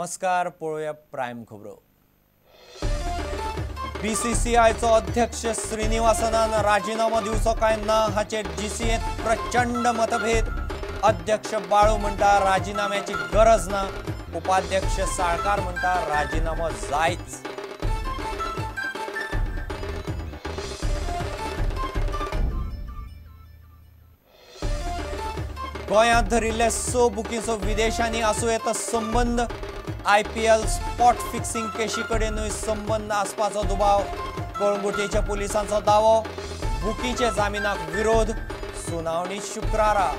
नमस्कार, पळोवया प्रायम खबरो. बीसीसीआयचो अध्यक्ष श्रीनिवासनान राजीनामो दिवचो काय ना हाचेर जीसीएत प्रचंड मतभेद. अध्यक्ष बाळू म्हणटा राजीनाम्याची गरज ना, उपाध्यक्ष साळकार म्हणटा राजीनामो जायच. गोंयांत धरिल्ले 6 बुकींचो विदेशांनी आसूं येता संबंद. आयपीएल स्पॉट फिक्सिंग केशी कडेनूय संबंद आसपाचो दुबाव. कळंगुटेच्या पुलिसांचो दावो. बुकीचे जामिनाक विरोध. सुनावणी शुक्रारा.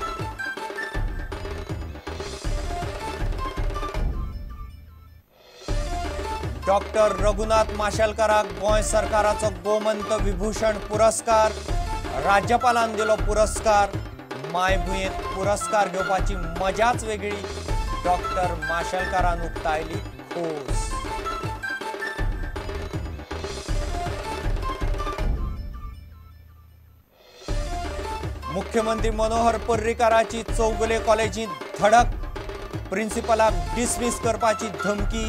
डॉक्टर रघुनाथ माशेलकाराक गोंय सरकाराचो गोमंत विभूषण पुरस्कार. राज्यपालान दिलो पुरस्कार. मायभुंयेत पुरस्कार घेवपाची मजाच वेगळी. डॉक्टर माशेलकारान उक्तायली खोस. मुख्यमंत्री मनोहर पर्रीकाराची चौगुले कॉलेजींत धडक. प्रिन्सिपलाक डिसमीस करपाची धमकी.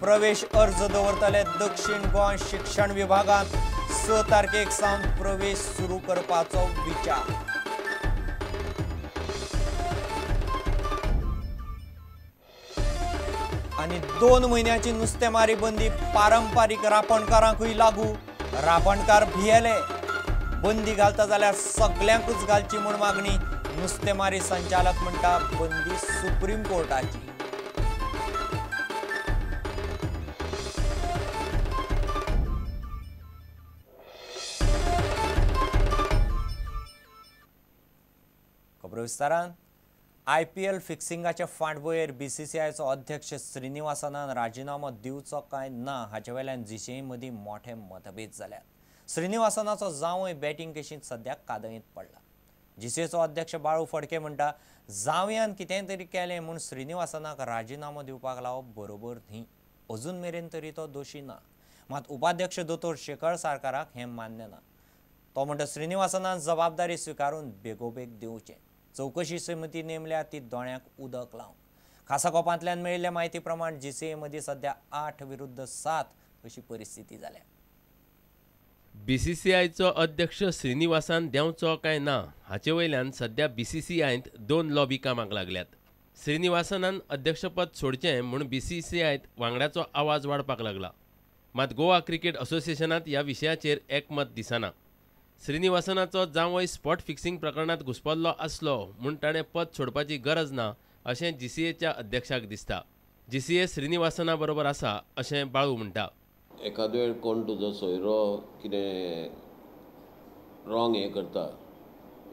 प्रवेश अर्ज दवरतले दक्षिण गोंय शिक्षण विभागांत 6 तारखेक सावन प्रवेश सुरू करपाचो विचार. आनी 2 म्हयन्याची नुस्तेमारी बंदी पारंपारीक रापणकारांकूय लागू. रापणकार भियेले. बंदी घालता जाल्यार सगल्यांकूच घालची म्हूण मागणी. नुस्तेमारी संचालक म्हणटा बंदी सुप्रीम कोर्टाची. खबरो विस्तारान. आयपीएल फिक्सिंगाच्या फाटभुंयेर बीसीसीआयचो अध्यक्ष श्रीनिवासनान राजीनामो दिवचो काय ना हाचे वेल्यान जीसीए मदीं मोठे मतभेद जाल्यात. श्रीनिवासनाचो जांवय बॅटींग केशींत सद्याक कादयेंत पडला. जीसीएचो अध्यक्ष बाळू फडके म्हणटा जांवयान कितेंय तरी केलें म्हूण श्रीनिवासनाक राजीनामो दिवपाक लावप बरोबर न्ही. अजून मेरेन तरी तो दोशी ना. मात उपाध्यक्ष दोतोर शेखर साळकाराक हें मान्य ना. तो म्हणटा श्रीनिवासनान जबाबदारी स्विकारून बेगोबेग दिवचें. चवकशी समिती नेमल्या ती दोळ्यांक उदक लावंक. खासा कोपांतल्यान मेळिल्ले म्हायती प्रमाण जीसीए मदीं सध्या 8 विरुद्ध 7 अशी परिस्थिती जाल्या. बीसीसीआयचो अध्यक्ष श्रीनिवासान देंवचो काय ना हाचे वयल्यान सध्या बीसीसीआयंत 2 लॉबी कामाक लागल्यात. श्रीनिवासनान अध्यक्षपद सोडचें म्हूण बीसीसीआयंत वांगड्याचो आवाज वाडपाक लागला. मात गोवा क्रिकेट असोसिएशनांत ह्या विशयाचेर एकमत दिसना. श्रीनिवासनाचो जांवय स्पॉट फिक्सिंग प्रकरणांत घुस्पल्लो आसलो म्हूण ताणें पद सोडपाची गरज ना अशें जीसीएच्या अध्यक्षाक दिसता. जीसीए श्रीनिवासना बरोबर आसा अशें बाळू म्हणटा. एखादो वेळ कोण तुजो सोयरो कितें रॉंग हें करता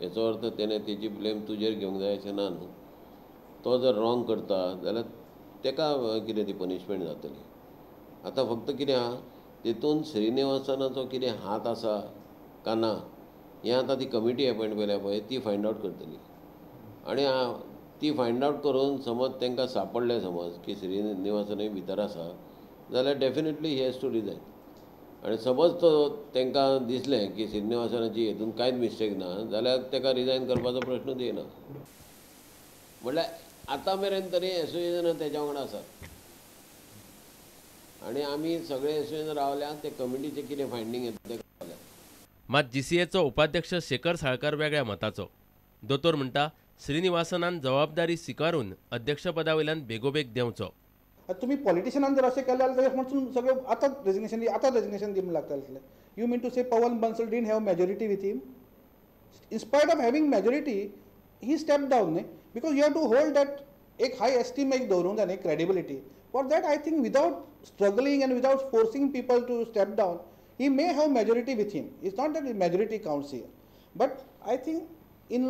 हेचो अर्थ तेणें तेजी ब्लेम तुजेर घेवंक जाय अशें ना न्हू. तो जर रॉंग करता जाल्यार तेका कितें ती पनिशमेंट जातली. आतां फक्त कितें आहा तेतून श्रीनिवासनाचो कितें हात आसा का ना हें आतां ती कमिटी अपॉयंट केल्या पळय ती फायंड आवट करतली. आनी ती फायंड आवट करून समज तांकां सांपडलें समज की श्रीनिवासनूय भितर आसा जाल्यार definitely he has to resign. आनी समज तो तांकां दिसलें की श्रीनिवासनाची हेतून कांयच मिस्टेक ना जाल्यार ताका रिजायन करपाचो प्रश्नूच येना. म्हणल्यार आतां मेरेन तरी एसोसिएशनां तेच्या वांगडा आसात आनी आमी सगळे एसोसिएशन रावल्या ते कमिटीचें कितें फायंडींग येता तें रावल्या. मात जीसीएचो उपाध्यक्ष शेखर साळकार वेगळ्या मताचो. दोतोर म्हणटा श्रीनिवासनान जबाबदारी स्विकारून अध्यक्षपदा वयल्यान बेगोबेग देंवचो. तुमी पॉलिटिशियनान जर अशें केलें जाल्यार म्हणून सगळे आतां रेजिग्नेशन दी, आतां रेजिग्नेशन दी म्हूण लागता. You mean to say Pawan Bansal didn't have majority with him? In spite of having majority he step down न्ही, because you have to hold that एक हाय एस्टीम एक दवरूंक जाय न्ही, credibility. For that I think without struggling and without forcing people to step down he may have majority with him. It's not that majority counts here, but I think in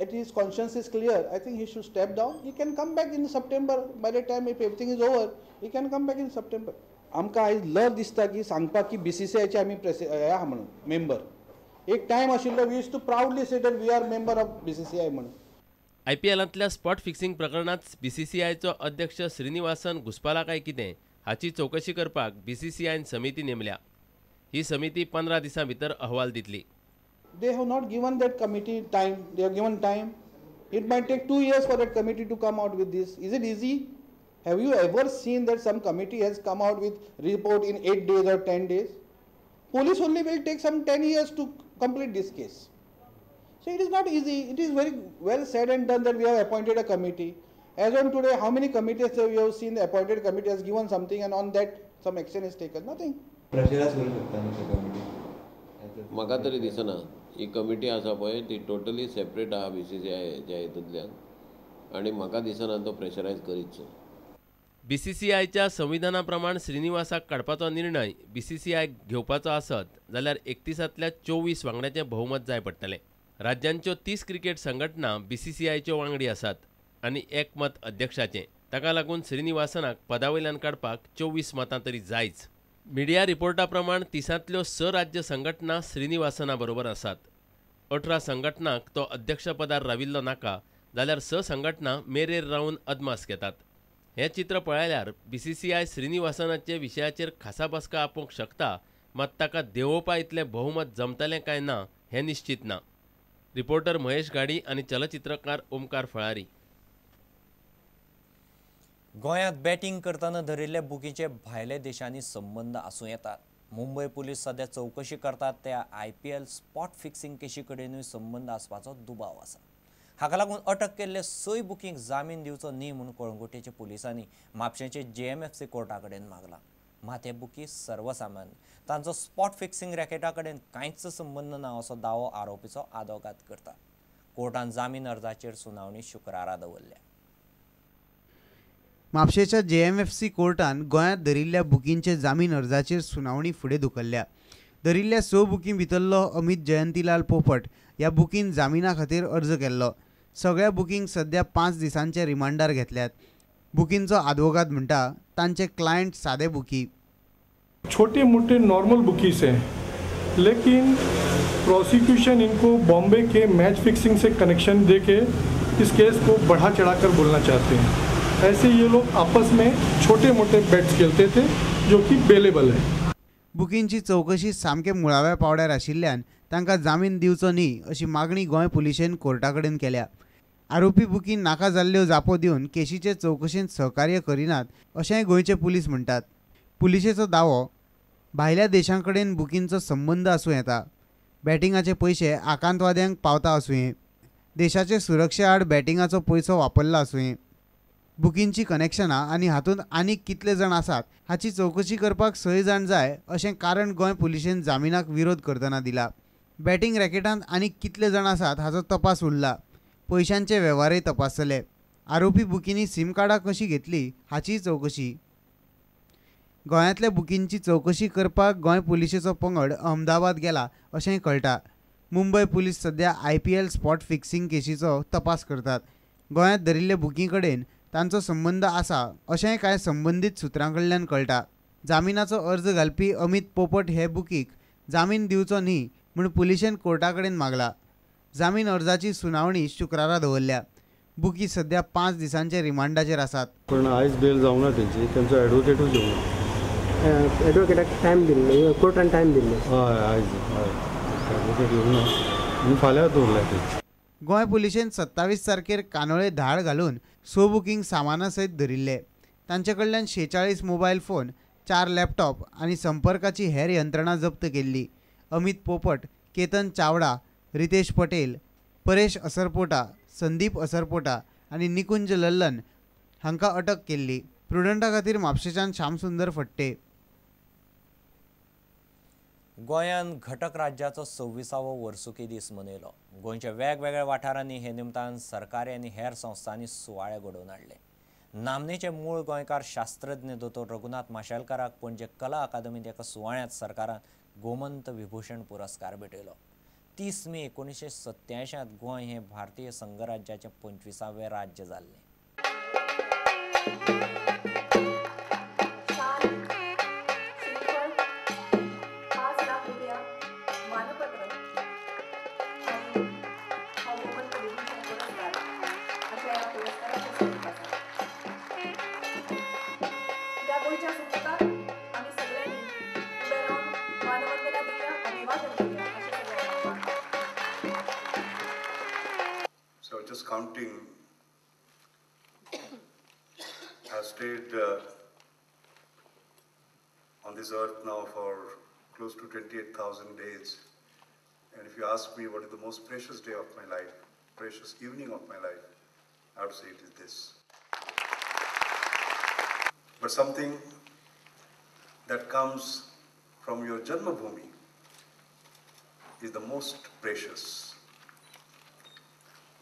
at his conscience is clear. I think he should step down. He can come back in September. By the time if everything is over, he can come back in September. आमकां आयज लज दिसता की सांगपाक की बीसीसीआयचे आमी हे आहा म्हणून मेंबर. एक टायम आशिल्लो we used to proudly say that we are member of BCCI म्हणून. आयपीएलांतल्या स्पॉट फिक्सिंग प्रकरणांत बीसीसीआयचो अध्यक्ष श्रीनिवासन घुस्पला काय कितें हाची चवकशी करपाक बीसीसीआयन समिती नेमल्या. ही समिती 15 दिसां भितर अहवाल दितली. They have not given that committee time. They have given time. It might take 2 years for that committee to come out with this. Is it easy? Have you ever seen that some committee has come out with report in 8 days or 10 days? Police only will take some 10 years to complete this case. So it is not easy. It is very well said and done that we have appointed a committee. As on today, how many committees have you have seen the appointed committee has given something and on that some action is taken? Nothing. Pressurise करूं शकता न्ही committee? म्हाका तरी दिसना ही committee आसा पळय ती totally separate आहा BCCI हितूंतल्यान आनी म्हाका दिसना तो प्रेशरायज करीत. बीसीसीआयच्या संविधाना प्रमाण श्रीनिवासाक काडपाचो निर्णय बीसीसीआय घेवपाचो आसत जाल्यार 31तल्या 24 वांगड्याचें बहुमत जाय पडटलें. राज्यांच्यो 30 क्रिकेट संघटना बीसीसीआयच्यो वांगडी आसात आनी एक मत अध्यक्षाचें. ताका लागून श्रीनिवासनाक पदा वयल्यान काडपाक 24 मतां तरी जायच. मिडिया रिपोर्टा प्रमाण 30तल्यो 6 राज्य संघटना श्रीनिवासना बरोबर आसात. 18 संघटनांक तो अध्यक्षपदार राविल्लो नाका जाल्यार 6 संघटना मेरेर रावन अदमास घेतात. हें चित्र पळयल्यार बीसीसीआय श्रीनिवासनाचे विशयाचेर खासा बसका आपोवंक शकता, मात ताका देंवोवपा इतलें बहुमत जमतलें काय ना हें निश्चित ना. रिपोर्टर महेश गाडी आनी चलचित्रकार ओमकार फळारी. गोंयांत बॅटींग करतना धरिल्ले बुकीचे भायले देशांनी संबंद आसूं येतात. मुंबय पुलीस सध्या चवकशी करतात त्या IPL spot fixing केशी कडेनूय संबंद आसपाचो दुबाव आसा. हाका लागून अटक केल्ले 6 बुकींक जामीन दिवचो न्ही म्हूण कळंगुटेच्या पुलिसांनी म्हापशेंचे JMFC कोर्टा कडेन मागलां. मात हे बुकी सर्वसामान्य, तांचो स्पॉट फिक्सिंग रॅकेटा कडेन कांयच संबंद ना असो दावो आरोपीचो आदोगाद करता. कोर्टान जामीन अर्जाचेर सुनावणी शुक्रारा दवरल्या. म्हापशेच्या JMFC कोर्टान गोंयांत धरिल्ल्या बुकींचे जामीन अर्जाचेर सुनावणी फुडें धुकल्ल्या. धरिल्ल्या 6 बुकीं भितरलो अमित जयंतीलाल पोपट ह्या बुकीन जामिना खातीर अर्ज केल्लो. सगळ्या बुकींक सध्या 5 दिसांचे रिमांडार घेतल्यात. बुकींचो आदवोगाद म्हणटा तांचे क्लायंट सादे बुकी, छोटे मोटे नॉर्मल बुकीज हैं, लेकिन प्रोसिक्यूशन इनको बॉम्बे के मैच फिक्सिंग से कनेक्शन देके इस केस को बढ़ा चढ़ाकर बोलना चाहते हैं. ऐसे ये लोग आपस में छोटे मोटे बेट्स खेलते थे जो कि बेलेबल है. बुकींची चवकशी सामके मुळाव्या पावड्यार आशिल्ल्यान तांकां जामीन दिवचो न्ही अशी मागणी गोंय पुलिशेन कोर्टा कडेन केल्या. आरोपी बुकी नाका जाल्ल्यो जापो दिवन केशीचे चवकशेंत सहकार्य करिनात अशेंय गोंयचे पुलीस म्हणटात. पुलिशेचो दावो भायल्या देशां कडेन बुकींचो संबंद आसूं येता, बॅटिंगाचे पयशे आकांतवाद्यांक पावता आसुंये, देशाचे सुरक्षे आड बॅटिंगाचो पयसो वापरला आसुंये. बुकींची कनेक्शनां आनी हातूंत आनीक कितले जाण आसात हाची चवकशी करपाक 6 जाण जाय अशें कारण गोंय पुलिशेन जामिनाक विरोध करतना दिला. बॅटिंग रॅकेटांत आनीक कितले जाण आसात हाचो तपास उरला. पयशांचे वेव्हारय तपासतले. आरोपी बुकींनी सीम कार्डां कशी घेतली हाचीय चवकशी. गोंयांतल्या बुकींची चवकशी करपाक गोंय पुलिशेचो पंगड अहमदाबाद गेला अशेंय कळटा. मुंबय पुलीस सध्या IPL spot fixing केशीचो तपास करतात. गोंयांत धरिल्ले बुकीं कडेन तांचो संबंद आसा अशेंय कांय संबंदीत सुत्रां कडल्यान कळटा. जामिनाचो अर्ज घालपी अमित पोपट हे बुकीक जामीन दिवचो न्ही म्हूण पुलिशेन कोर्टा कडेन मागला. जामीन अर्जाची सुनावणी शुक्रारा दवरल्या. बुकी सध्या 5 दिसांचे रिमांडाचेर आसात. पण आयज बेल जावना तेंची, तेंचो एडवोकेटूच येवना. एडवोकेटाक टायम दिल्लो, कोर्टान टायम दिल्लो. हय, आयज हय एडवोकेट येवना म्हणून फाल्यां दवरल्या तेंची. गोंय पुलिशेन 27 तारखेर कानोळे धाड घालून 6 बुकींग सामाना सयत धरिल्ले. तांचे कडल्यान 46 मोबायल फोन, 4 लॅपटॉप आनी संपर्काची हेर यंत्रणा जप्त केल्ली. अमित पोपट, केतन चावडा, रितेश पटेल, परेश असरपोटा, संदीप असरपोटा आनी निकुंज लल्लन हांकां अटक केल्ली. प्रुडंटा खातीर म्हापशेच्यान श्यामसुंदर फट्टे. गोंयान घटक राज्याचो 26वो वर्सुकी दीस मनयलो. गोंयच्या वेगवेगळ्या वाठारांनी हे निमतान सरकारी आनी हेर संस्थांनी सुवाळे घडोवन हाडले. नामनेचे मूळ गोंयकार शास्त्रज्ञ दोतोर रघुनाथ माशेलकाराक पणजे कला अकादमींत एका सुवाळ्यांत सरकारान गोमंत विभूषण पुरस्कार भेटयलो. 30 मे 1987 गोंय हें भारतीय संघराज्याचें 25वें राज्य जाल्लें. So just counting as stayed on this earth now for close to 28,000 days. And if you ask me what is the most precious day of my life, precious evening of my life, I would say it is this. But something that comes from your Janmabhoomi is the most precious.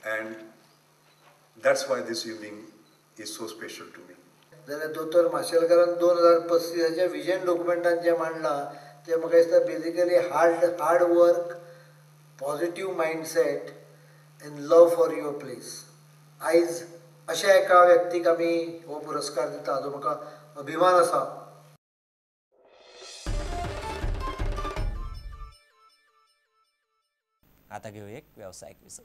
And that's why this evening is so special to me. जाल्यार दोतोर माशेलकारान 2035 vision डॉक्युमेंटान जें मांडलां तें म्हाका दिसता basically hard work, positive mindset and love for your place. आयज अशा एका व्यक्तीक आमी हो पुरस्कार दिता हाजो म्हाका अभिमान आसा. आता घेऊ एक व्यावसायिक विसव.